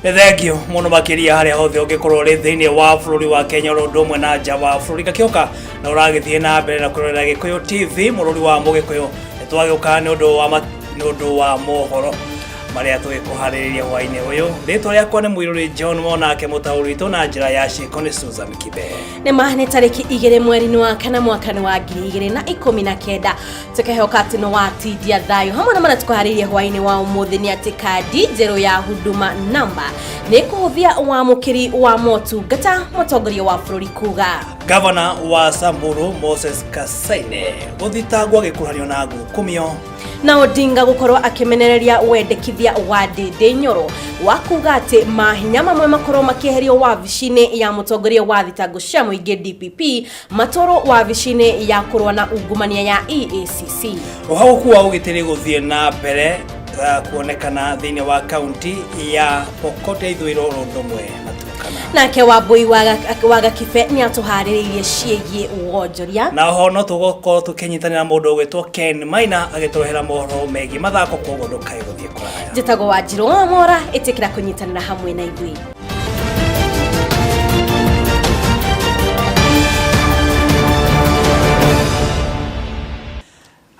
Nĩ thengio mũno makĩria harĩa hothe ũngĩkorwo ũrĩ thĩinĩ wa bũrũri wa Kenya oro ũndũ ũmwe na nja wa bũrũri. Ngakĩhoka na ũragĩthiĩ na mbere na kũrorera Gĩkũyũ TV, mũrũri wa Mũgĩkũyũ. Nĩ twagĩũka nĩ ũndũ wa mohoro marĩa tũgĩkũharĩrĩria hwainĩ ũyũ. Rĩtwa rĩakwa nĩ Mũirũrĩ John Monake, mũtaũri witũ na njĩra ya ciĩko nĩ Susan Kibe. Nĩ ma nĩ tarĩki 2 mweri-inĩ wa kana mwaka-inĩ wa 2019, tũkehoka atĩ nĩ watindia thayũ. Hamwe na marĩa tũkũharĩirie hwainĩ wa ũmũthĩ nĩ atĩ kandi njerũ ya Huduma Namba nĩ kũhũthia wamũkĩri wa motungata, mũtongoria wa bũrũri kuga. Gavana wa Samburu Moses Kasaine gũthitangwo agĩkuruhanio na ngukumio. Na Odinga gũkorwo akĩmenereria wendekithia wa Ndĩndĩ Nyoro wa kuga atĩ mahinya mamwe makorwo makĩeherio wabici-inĩ ya mũtongoria wa thitango cia mũingĩ DPP matwarwo wabici-inĩ ya kũrũa na ungumania ya EACC. Ũhagũku wa ũgitĩri gũthiĩ na mbere kuonekana thĩinĩ wa kaunti ya Pokot ya Ithũĩro oro ũndũ ũmwe na Turkana. Nake Wambui wa Gakibe nĩ atũharĩrĩirie ciĩgiĩ wonjoria. Na oho no tũgũkorwo tũkĩnyitanĩra mũndũ ũgwĩtwo Ken Maina agĩtũrehera mohoro megiĩ mathako, koguo ndũkae gũthiĩ kũraya. Njĩtagwo Wanjirũ wa Mora, ĩtĩkĩra kũnyitanĩra hamwe na ithuĩ.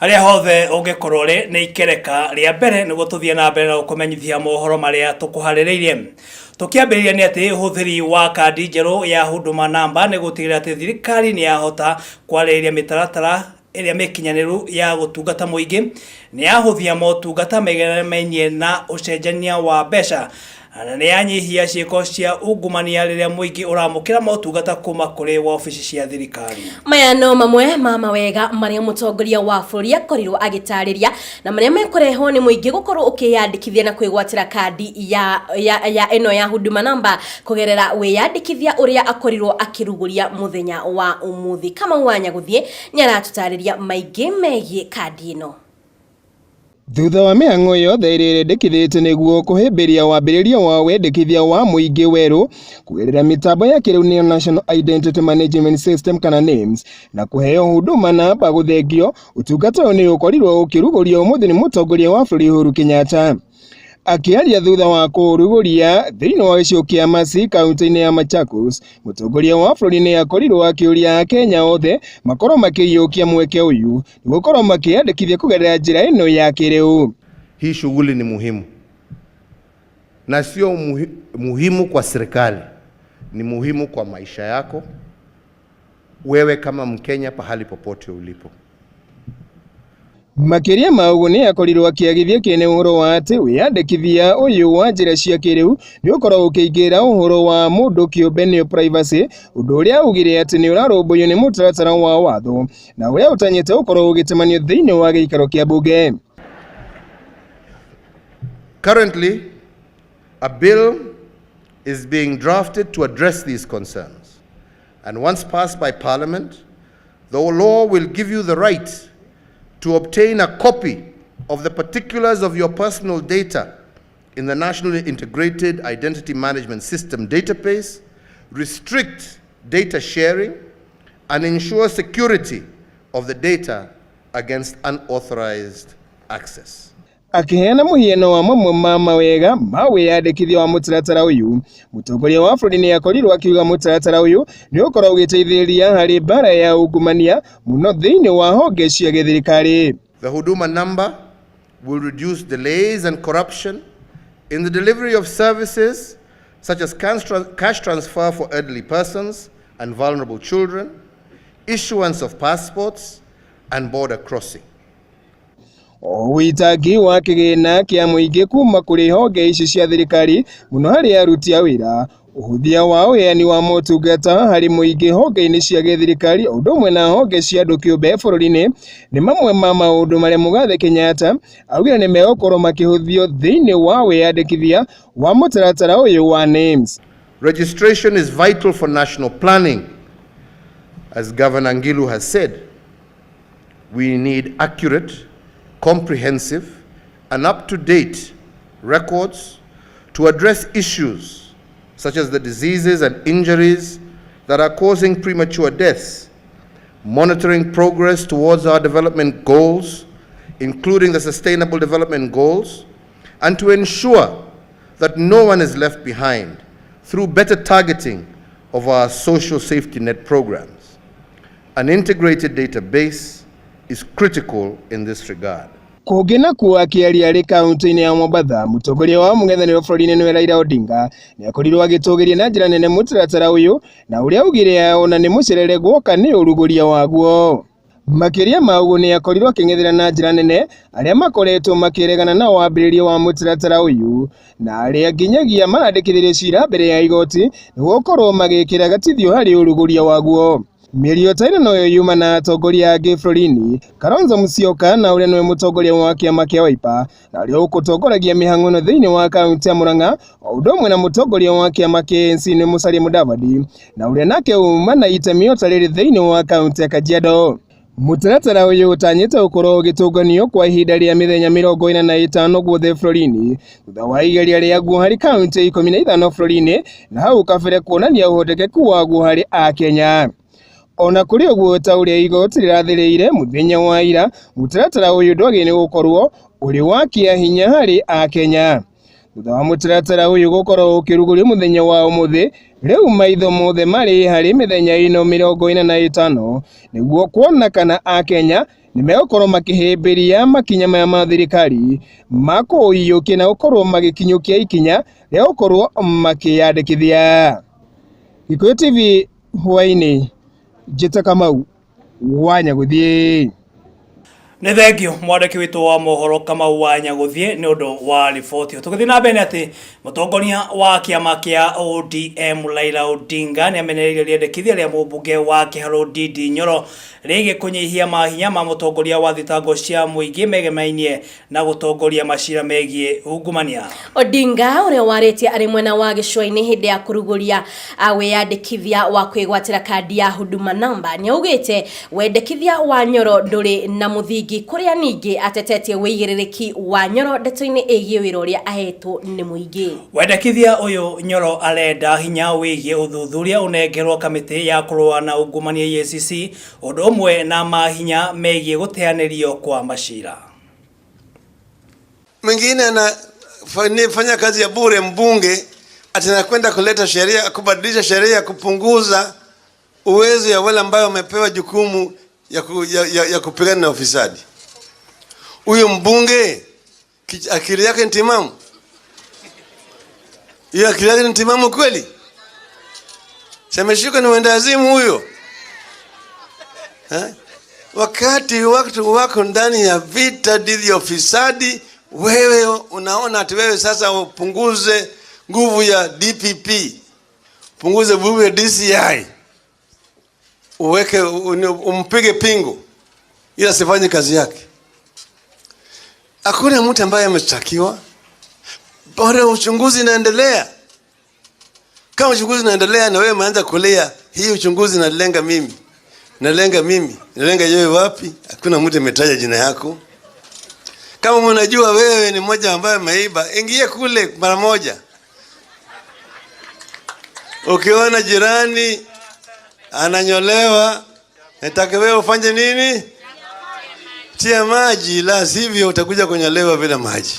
Harĩa hothe ũngĩkorwo ũrĩ, nĩ ikereka rĩa mbere nĩguo tũthiĩ na mbere na gũkũmenyithia mohoro marĩa tũkũharĩrĩirie. Tũkĩambĩrĩria nĩ atĩ ũhũthĩri wa kandi njerũ ya Huduma Namba nĩ gũtigĩrĩra atĩ thirikari nĩ yahota kwarĩrĩria mĩtaratara ĩrĩa mĩkinyanĩru ya gũtungata mũingĩ, nĩ yahũthia motungata megemainie na ũcenjania wa mbeca, na nĩ yanyihia ciĩko cia ungumania rĩrĩa mũingĩ ũramũkĩra motungata kuma kũrĩ wabici cia thirikari. Maya no mamwe ma mawega marĩa mũtongoria wa bũrũri akorirwo agĩtarĩria na marĩa mekũrehwo nĩ mũingĩ gũkorwo ũkĩyandĩkithia na kwĩgwatĩra kandi ya ĩno ya Huduma Namba kũgerera wĩyandĩkithia ũrĩa akorirwo akĩrugũria mũthenya wa ũmũthĩ. Kamau wa Nyagũthiĩ nĩ aratũtarĩria maingĩ megiĩ kandi ĩno. Thutha wa mĩhang'o yothe ĩrĩa ĩrendekithĩtio nĩguo kũhĩmbĩria wambĩrĩria wa wendekithia wa mũingĩ werũ kũgerera mĩtambo ya kĩrĩu nĩyo National Identity Management System kana NIMS, na kũheo Huduma Namba gũthengio, ũtungata ũyũ nĩ ũkorirwo ũkĩrugũrio ũmũthĩ nĩ mũtongoria wa bũrũri Uhuru Kenyatta. Akĩaria thutha wa kũrugũria thĩinĩ wa gĩcigo kĩa Masi kaunti-inĩ ya Machakos, mũtongoria wa bũrũri nĩ akorirwo akĩũria Akenya othe makorwo makĩiyũkia mweke ũyũ gũkorwo makĩyandĩkithia kũgerera njĩra ĩno ya kĩrĩu. Hii shughuli ni muhimu na sio muhimu kwa serikali, ni muhimu kwa maisha yako wewe kama Mkenya pahali popote ulipo. Makĩria ma ũguo nĩ akorirwo akĩagithia kĩene ũhoro wa atĩ wĩyandĩkithia ũyũ wa njĩra cia kĩrĩu nĩ ũkoragwo ũkĩingĩra ũhoro wa mũndũ kĩũmbe nĩyo privacy, ũndũ ũrĩa augire atĩ nĩ ũrarũmbũiyo nĩ mũtaratara wa watho na ũrĩa ũtanyĩte ũkorwo ũgĩtemanio thĩinĩ wa gĩikaro kĩa mbunge. Currently, a bill is being drafted to address these concerns, and once passed by Parliament, the law will give you the right to obtain a copy of the particulars of your personal data in the National Integrated Identity Management System database, restrict data sharing, and ensure security of the data against unauthorized access. Akĩheana mũhiano wa mamwe ma mawega ma wĩyandĩkithia wa mũtaratara ũyũ, mũtongoria wa bũrũri nĩ akorirwo akiuga mũtaratara ũyũ nĩ ũkorwo ũgĩteithĩrĩria harĩ mbara ya ungumania mũno thĩinĩ wa honge cia gĩthirikari. The Huduma Number will reduce delays and corruption in the delivery of services such as cash transfer for elderly persons and vulnerable children, issuance of passports, and border crossing. Ũitangi wa kĩgĩna kĩa mũingĩ kuma kũrĩ honge ici cia thirikari mũno harĩ aruti a wĩra, ũhũthia wa ũheani wa motungata harĩ mũingĩ honge-inĩ cia gĩthirikari o ũndũ ũmwe na honge cia andũ kĩũmbe bũrũri-inĩ nĩ mamwe ma maũndũ marĩa Mũgathe Kenyatta augire nĩ megũkorwo makĩhũthio thĩinĩ wa wĩyandĩkithia wa mũtaratara ũyũ wa NIMS. Registration is vital for national planning. As Governor Ngilu has said, we need accurate, comprehensive, and up-to-date records to address issues such as the diseases and injuries that are causing premature deaths, monitoring progress towards our development goals, including the Sustainable Development Goals, and to ensure that no one is left behind through better targeting of our social safety net programs. An integrated database is critical in this regard. Kũngĩ nakuo akĩaria arĩ kaunti-inĩ ya Mombatha, mũtongoria wa mũng'ethanĩro bũrũri-inĩ nĩwe Raila Odinga nĩakorirwo agĩtũgĩria na njĩra nene mũtaratara ũyũ na ũrĩa augire ona nĩ mũcerere guoka nĩ ũrugũria waguo. Makĩria ma ũguo nĩakorirwo akĩng'ethera na njĩra nene arĩa makoretwo makĩregana na wambĩrĩria wa mũtaratara ũyũ na arĩa nginyagia marandĩkithirie cira mbere ya igoti nĩguo gũkorwo magĩkĩra gatithio harĩ ũrugũria waguo. Mĩario ta ĩno noyo yuma na atongoria angĩ bũrũri-inĩ Kalonzo Musyoka na ũrĩa nĩwe mũtongoria wa kĩama kĩa Wiper na ũrĩa ũgũtongoragia mĩhang'o ĩno thĩinĩ wa kaunti ya Murang'a o ũndũ ũmwe na mũtongoria wa kĩama kĩa ANC nĩ Musalia Mudavadi na ũrĩa nake uma na itemi o ta rĩrĩ thĩinĩ wa kaunti ya Kajiado. Mũtaratara ũyũ ũtanyĩte gũkorwo ũgĩtũnganio kwa ihinda rĩa mĩthenya 45 guothe bũrũri-inĩ thutha wa igeria rĩaguo harĩ kaunti 15 bũrũri-inĩ na hau kabere kuonania ũhotekeku waguo harĩ akenya. Ona kũrĩ ũguo ta ũrĩa igoti rĩrathĩrĩire mũthenya wa ira, mũtaratara ũyũ ndwagĩrĩire nĩ gũkorwo ũrĩ wa kĩahinya harĩ akenya. Thutha wa mũtaratara ũyũ gũkorwo ũkĩrugũrio mũthenya wa ũmũthĩ, rĩu maitho mothe marĩ harĩ mĩthenya ĩno 45 nĩguo kuona kana akenya nĩmegũkorwo makĩhĩmbĩria makinya maya ma thirikari ma kũũiyũkia na gũkorwo magĩkinyũkia ikinya rĩa gũkorwo makĩyandĩkithia. Gĩkũyũ TV hwaĩ-inĩ, Njĩta Kamau wa Nyagũthiĩ. Nĩ thengio mwandĩki witũ wa mohoro Kamau wa Nyagũthiĩ nĩ ũndũ wa riboti ĩyo. Tũgĩthiĩ na mbere nĩ atĩ mũtongoria wa kĩama kĩa ODM Raila Odinga nĩ amenereirie rĩendekithia rĩa mũmbunge wa Kĩharũ Ndindi Nyoro rĩgiĩ kũnyihia mahinya ma mũtongoria wa thitango cia mũingĩ megemainie na gũtongoria macira megiĩ ungumania. Odinga ũrĩa warĩtie arĩ mwena wa gĩcũa-inĩ hĩndĩ ya kũrugũria wĩyandĩkithia wa kwĩgwatĩra kandi ya Huduma Namba nĩaugĩte wendekithia wa Nyoro ndũrĩ na mũthingi, kũrĩa ningĩ atetetie wĩigĩrĩrĩki wa Nyoro ndeto-inĩ ĩgiĩ wĩra ũrĩa ahetwo nĩ mũingĩ. Wendekithia ũyũ Nyoro arenda hinya wĩgiĩ ũthuthuria ũnengerwo kamĩtĩ ya kũrũa na ungumania EACC ũndũ ũmwe na mahinya megiĩ gũteanĩrio kwa macira. Mwingine anafanya kazi ya bure, mbunge atanakwenda kuleta sheria, kubadilisha sheria, kupunguza uwezo ya wale ambao wamepewa jukumu ya kupigana na ufisadi. Huyo mbunge akili yake ni timamu? Hiyo akili yake ni timamu kweli? Semeshuka ni wendazimu huyo. Wakati watu wako ndani ya vita dhidi ya ufisadi, wewe unaona ati wewe sasa upunguze nguvu ya DPP, punguze nguvu ya DCI, uweke umpige pingu ila asifanye kazi yake. Hakuna mtu ambaye ameshtakiwa, bado uchunguzi unaendelea. Kama uchunguzi unaendelea na wewe umeanza kulia, hii uchunguzi inalenga mimi, nalenga mimi, nalenga yeye wapi? Hakuna mtu ametaja jina yako. Kama unajua wewe ni mmoja ambaye ameiba, ingia kule mara moja. Ukiona jirani ananyolewa, nataka wewe ufanye nini? Tia maji, la sivyo utakuja kunyolewa bila maji.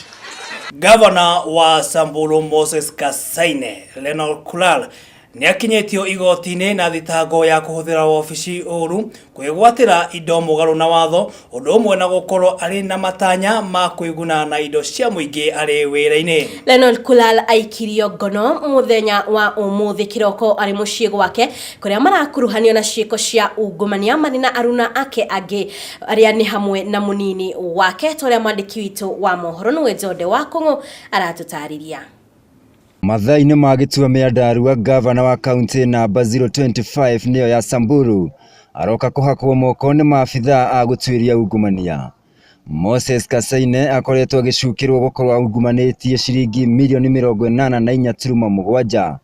Gavana wa Samburu Moses Kasaine Lenol Kulal nĩakinyĩtio igoti-inĩ na thitango ya kũhũthĩra wabici ũru kwĩgwatĩra indo mũgarũ na watho ũndũ ũmwe na gũkorwo arĩ na matanya ma kwĩguna na indo cia mũingĩ arĩ wĩra-inĩ. Lenol Kulal aikirio ngono mũthenya wa ũmũthĩ kĩroko arĩ mũciĩ gwake kũrĩa marakuruhanio na ciĩko cia ungumania marĩ na aruna ake angĩ arĩa nĩ hamwe na mũnini wake ta ũrĩa mwandĩki witũ wa mohoro nĩwe Njode wa Kũng'ũ aratũtarĩria. Mathaa-inĩ ma gĩtua mĩandarua gavana wa kaunti namba 025 nĩyo ya Samburu aroka kũhakwo moko nĩ maabithaa a gũtuĩria ungumania. Moses Kasaine akoretwo agĩcukĩrwo gũkorwo aungumanĩtie ciringi mirioni 84.7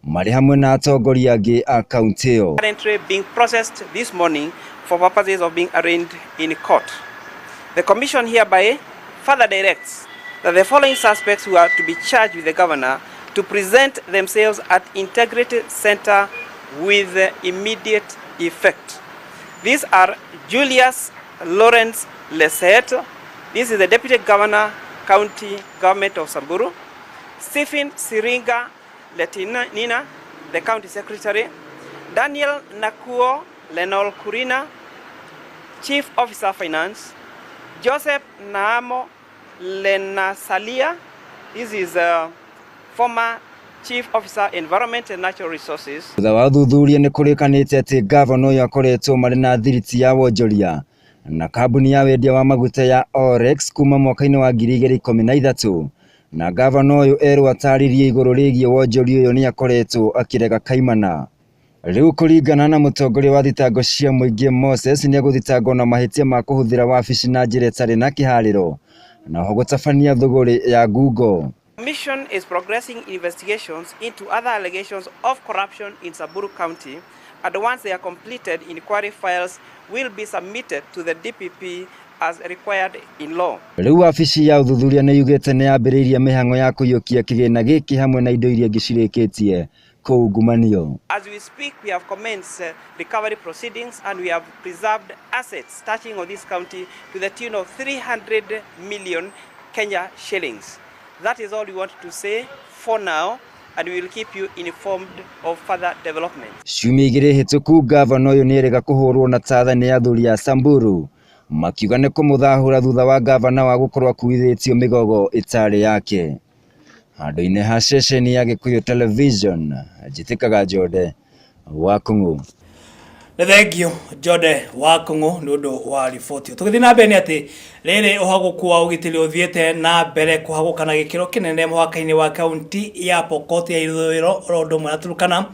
marĩ hamwe na atongoria angĩ a kaunti ĩyo. Currently being processed this morning for purposes of being arraigned in court. The commission hereby further directs that the following suspects who are to be charged with the governor to present themselves at Integrity Center with immediate effect. These are Julius Lawrence Leset. This is the Deputy Governor, County Government of Samburu. Stephen Siringa Letinina, the County Secretary, Daniel Nakuo Lenol Kurina, Chief Officer Finance, Joseph Naamo Lenasalia, this is a former Chief Officer Environment and Natural Resources. Thutha wa ũthuthuria nĩ kũrĩkanĩte atĩ ngavana ũyũ akoretwo marĩ na thiriti ya wonjoria na kambuni ya wendia wa maguta ya Orex kuma mwaka-inĩ wa 2013 na ngavana ũyũ erwo atarĩrie igũrũ rĩgiĩ wonjoria ũyũ nĩ akoretwo akĩrega kaimana. Rĩu kũringana na mũtongoria wa thitango cia mũingĩ Moses nĩ egũthitangwo na mahĩtia ma kũhũthĩra wabici na njĩra ĩtarĩ na kĩharĩro na oho gũtabania thũgũrĩ ya ngungo. Commission is progressing investigations into other allegations of corruption in Samburu County, and once they are completed, inquiry files will be submitted to the DPP as required in law. Rĩu wabici ya ũthuthuria nĩ yugĩte nĩ yambĩrĩirie mĩhang'o ya kũiyũkia kĩgĩna gĩkĩ hamwe na indo iria ingĩ cirĩkĩtie kũungumanio. As we speak, we have commenced recovery proceedings and we have preserved assets touching on this county to the tune of 300 million Kenya shillings. That is all we want to say for now, and we will keep you informed of further developments. Ciumia igĩrĩ hĩtũku ngavana ũyũ nĩerĩga kũhũrwo na tatha nĩ athuri a Samburu makiuga nĩ kũmũthahũra thutha wa ngavana wa gũkorwo akuithĩtio mĩgogo ĩtarĩ yake. Handũ-inĩ ha ceceni ya Gĩkũyũ Television, njĩtĩkaga Njode wa Kũng'ũ. Nĩ thengio Njode wa Kũng'ũ nĩ ũndũ wa riboti. Tũgĩthiĩ na mbere nĩ atĩ rĩrĩ ũhagũku wa ũgitĩri ũthiĩte na mbere kũhagũka na gĩkĩro kĩnene mũhaka-inĩ wa kaunti ya Pokot ya ithũĩro oro ũndũ ũmwe na Turkana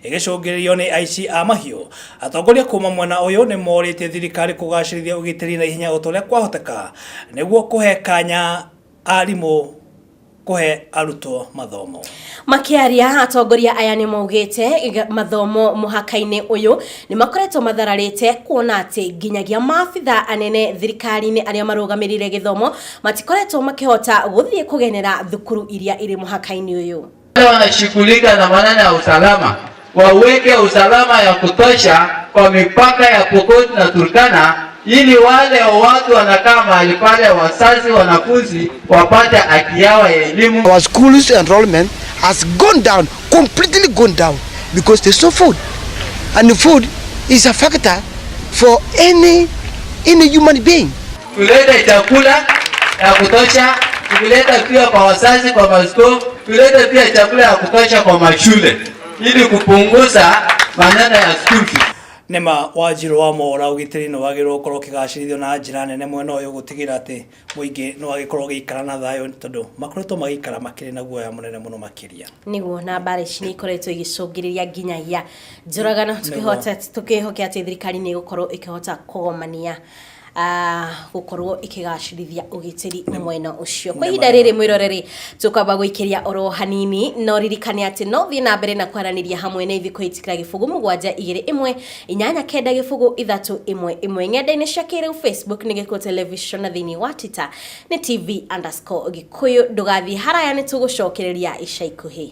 ĩgĩcũngĩrĩrio nĩ aici a mahiũ. Atongoria kuma mwena ũyũ nĩ morĩtie thirikari kũgacĩrithia ũgitĩri na ihenya o ta ũrĩa kwahoteka nĩguo kũhe kanya arimũ kũhe arutwo mathomo. Makiaria atongoria aya nĩ maugĩte mathomo mũhaka-inĩ ũyũ nĩ makoretwo mathararĩte kuona atĩ nginyagia maabitha anene thirikari-inĩ arĩa marũgamĩrĩire gĩthomo matikoretwo makĩhota gũthiĩ kũgenera thukuru iria irĩ mũhaka-inĩ ũyũ. Wale wanashughulika na maneno ya usalama waweke usalama ya kutosha kwa mipaka ya Pokot na Turkana ili wale watu wanakaa mahali pale, wazazi, wanafunzi wapate haki yao ya elimu. Our schools enrollment has gone down, completely gone down, because there's no food. And the food is a factor for any human being. Tulete chakula ya kutosha, tulete pia kwa wazazi, kwa masko, tulete pia chakula ya kutosha kwa mashule ili kupunguza maneno ya school fees. Nĩma wanjirũ wa mora ũgitĩri nĩ wagĩrĩirwo gũkorwo ũkĩgacĩrithio na njĩra nene mwena ũyũ gũtigĩrĩra atĩ mũingĩ nĩ wagĩkorwo ũgĩikara na thayũ tondũ makoretwo magĩikara makĩrĩ na guoya mũnene mũno makĩria. Nĩguo na mbara ici nĩ ikoretwo igĩcũngĩrĩria nginyagia njũragano, tũkĩhoke atĩ thirikari nĩ ĩgũkorwo ĩkĩhota kũgomania gũkorwo ĩkĩgacĩrithia ũgitĩri mwena ũcio. Kwa ihinda rĩrĩ mwĩroreri tũkwamba gũikĩria oro hanini no ririkane atĩ no thiĩ na mbere na kwaranĩria hamwe na ithuĩ kũhĩtũkĩra 0 7 2 1 8 9 0 3 1 1 ng'enda-inĩ cia kĩrĩu Facebook nĩ Gĩkũyũ Television na thĩinĩ wa Twitter nĩ TV_Gĩkũyũ. Ndũgathiĩ haraya nĩ tũgũcokereria ica ikuhĩ.